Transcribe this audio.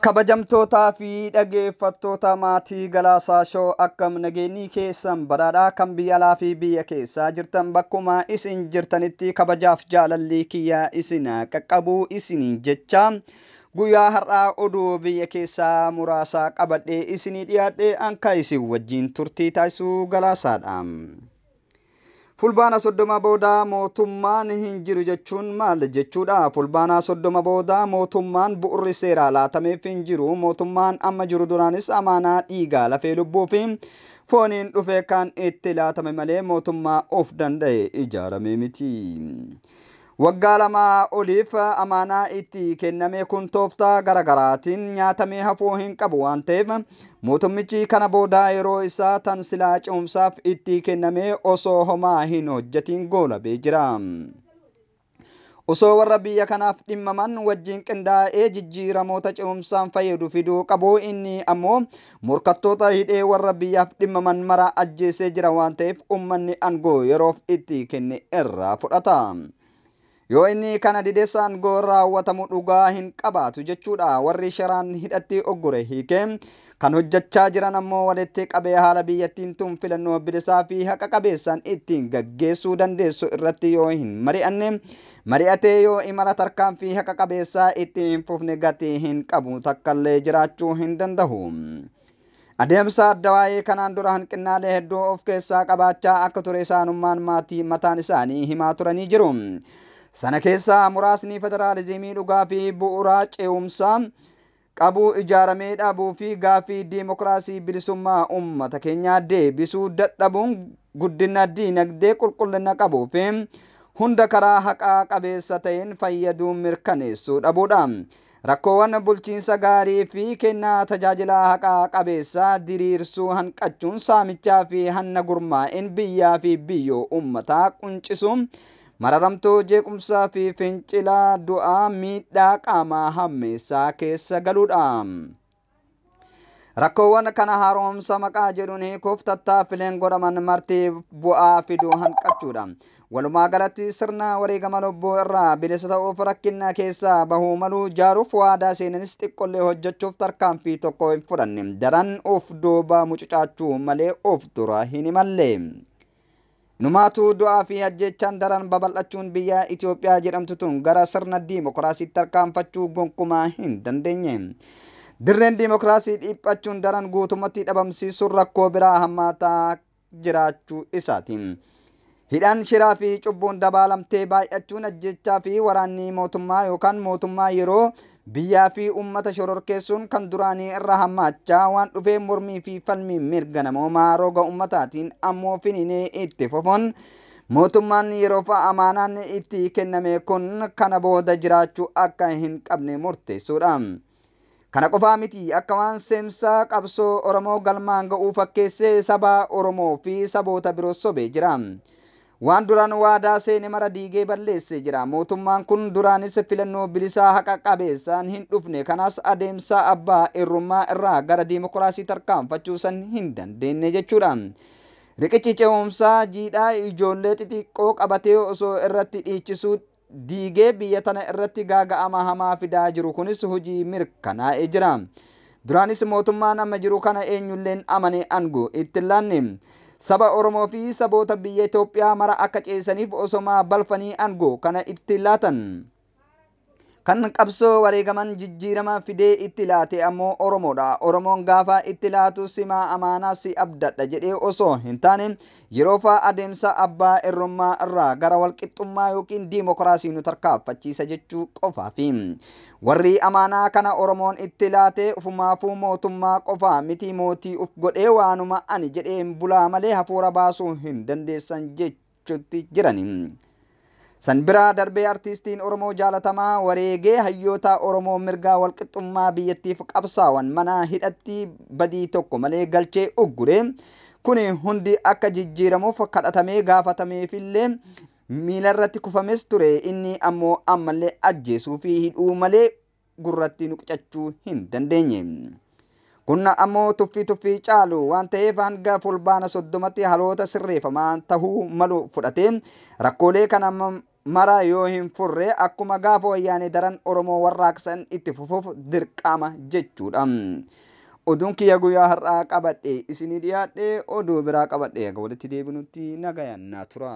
Kabajamtootaa fi dhaggeeffattoota maatii Galaasaa Show, akkam nageenyi keessan badhaadhaa? Kan biyya alaa fi biyya keessaa jirtan, bakkuma isin jirtanitti kabajaaf jaalalli kiyya isin qaqqabuu isiniin jecha, guyyaa har'aa oduu biyya keessaa muraasa qabadhee isinii dhiyaadhe. Anka isin wajjin turtii taasisuu Galaasaadha. Fulbaana 30 booda mootummaan hin jiru jechuun maal jechuudha? Fulbaana 30 booda mootummaan bu'urri seeraa laatameef hin jiru. Mootummaan amma jiru duraanis amaanaa dhiigaa, lafee, lubbuu fi fooniin dhufe kan itti laatame malee mootummaa of danda'e ijaarame miti. Waggaa 2 oliif amaanaa itti kenname kun tooftaa garaagaraatiin nyaatamee hafuu hin qabu waan ta'eef, mootummichi kana booda yeroo isaa tan silaa ce'umsaaf itti kenname osoo homaa hin hojjetiin goolabee jira. Osoo warra biyya kanaaf dhimmaman wajjin qindaa'ee jijjiiramoota ce'umsaan fayyadu fiduu qabu, inni ammoo morkattoota hidhee warra biyyaaf dhimmaman mara ajjeesee jira waan ta'eef, uummanni aangoo yeroof itti kenne irraa fudhata. Yoo inni kana dides aangoo raawwatamu dhugaa hin qabaatu jechuudha. Warri sharaan hidhatti oggure hiikee, kan hojjechaa jiran ammoo walitti qabee haala biyyattiin tun filannoo bilisaa fi haqa qabeessaan ittiin gaggeessuu dandeessu irratti yoo hin mari'anne, mari'atee yoo imala tarkaanfii haqa qabeessaa itti hin fufne, gatii hin qabu, takkallee jiraachuu hin danda'u. Adeemsa adda waa'ee kanaan dura hanqinnaalee hedduu of keessaa qabaachaa akka ture isaanummaan maatii mataan isaanii himaa turanii jiru. Sana keessaa muraasni federaalizimii dhugaa fi bu'uuraa ce'umsaa qabu ijaaramee dhabuu fi gaaffii diimokiraasii bilisummaa uummata keenyaa deebisuu dadhabuun, guddina diinagdee qulqullina qabuu fi hunda karaa haqaa qabeessa ta'een fayyaduu mirkaneessuu dhabuudha. Rakkoowwan bulchiinsa gaarii fi kennaa tajaajila haqaa qabeessaa diriirsuu hanqachuun, saamichaa fi hanna gurmaa'in biyyaa fi biyyoo uummataa quncisuun, mararamtuu jeequmsaa fi fincila du'aa miidhaa qaamaa hammeessaa keessa galuudha. Rakkoowwan kana haaromsa maqaa jedhuun hiikuuf tattaaffileen godhaman marti bu'aa fiduu hanqachuudha. Walumaa galatti sirna wareegama lubbuu irraa bilisa ta'uuf rakkina keessaa bahuu maluu ijaaruuf waadaa seenanis xiqqollee hojjechuuf tarkaanfii tokko hin fudhanne. Daran of duuba mucucaachuu malee of dura hin imalle. Numaatu du'aa fi ajjechaan daran babal'achuun biyya Itoophiyaa jedhamtu tun gara sirna diimokiraasiitti tarkaanfachuu gonkumaa hin dandeenye. Dirreen diimokiraasii dhiphachuun daran guutummaatti dhabamsiisuun rakkoo biraa hammaataa jiraachuu isaati. Hidhaan shiraa fi cubbuun dabaalamtee baay'achuun, ajjechaa fi waraanni mootummaa yookaan mootummaa yeroo biyyaa fi uummata shororkeessuun kan duraanii irra hammaachaa waan dhufee, mormii fi falmii mirga namoomaa roga uummataatiin ammoo finiinee itti fufuun, mootummaan yeroo amaanaan itti kenname kun kana booda jiraachuu akka hin qabne murteessuudha. Kana qofaa miti, akka waan seensa qabsoo Oromoo galmaan ga'uu fakkeessee saba Oromoo fi saboota biroo sobee jira. Waan duraan waadaa seene mara diigee balleessee jira. Mootummaan kun duraanis filannoo bilisaa haqa qabeessaan hin dhufne. Kanaas adeemsa abbaa irrummaa irraa gara diimokiraasii tarkaanfachuu san hin dandeenye jechuudha. Riqichi ce'umsaa jiidhaa ijoollee xixiqqoo qabatee osoo irratti dhiichisuu diigee biyya tana irratti gaaga'ama hamaa fidaa jiru kunis hojii mirkanaa'ee jira. Duraanis mootummaan amma jiru kana eenyulleen amane aangoo itti laanne. Saba Oromoo fi saboota biyya Itoophiyaa mara akka ceesaniif osomaa balfanii aangoo kana itti laatan. Kan qabsoo wareegaman jijjiirama fidee itti laate ammoo Oromoodha. Oromoon gaafa itti laatu simaa amaanaa si abdadha jedhee osoo hin taane, yeroo faa adeemsa abbaa irrummaa irraa gara walqixxummaa yookiin diimokiraasii nu tarkaanfachiisa jechuu qofaafi. Warri amaanaa kana Oromoon itti laate ufumaafuu mootummaa qofaa miti, mootii uf godhee waanuma ani jedheen bulaa malee hafuura baasuu hin dandeessan jechuutti jirani. San biraa darbee artiistiin Oromoo jaalatamaa wareegee hayyoota Oromoo mirgaa walqixxummaa biyyattiif qabsaawan mana hidhatti badii tokko malee galchee uggure. Kuni hundi akka jijjiiramuuf kadhatamee gaafatameefillee miilarratti kufames ture, inni ammoo ammallee ajjeesuu fi hidhuu malee gurratti nuqcachuu hin dandeenye. Kun ammoo tuffii tuffii caalu waan ta'eef, hanga Fulbaana 30tti haloota sirreeffamaa tahuu malu fudhatee rakkoolee kana mara yoo hin furre akkuma gaafa Wayyaanee daran Oromoo warraaqsan itti fufuuf dirqama jechuudha. Oduun kiyya guyyaa har'aa qabadhe isinii dhiyaadhe, oduu biraa qabadhe walitti deebinutti nagayaan naa tura.